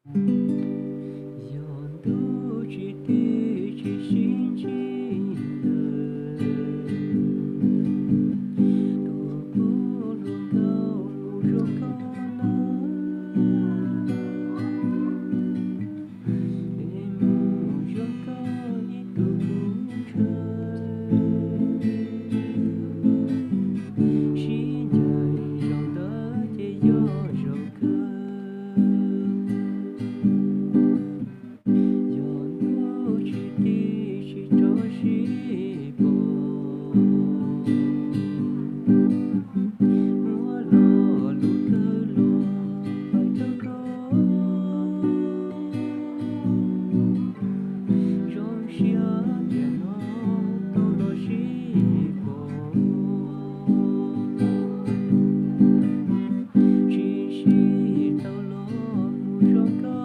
Yog ntuj tsis tij tsis sib ntsib lawm, tus kuv hlub koj mus zoo koj na, es mus zoo koj ib tug kuv ntshaw. Sib ncaim zaum ntawd ces yog zaum kawg. Yog ntuj tsis tij tsis rov sib pom, muab lo lus kawg los hais rau koj. Zoo siab tias no tau los sib pom, tsis sib tau los mus zoo koj.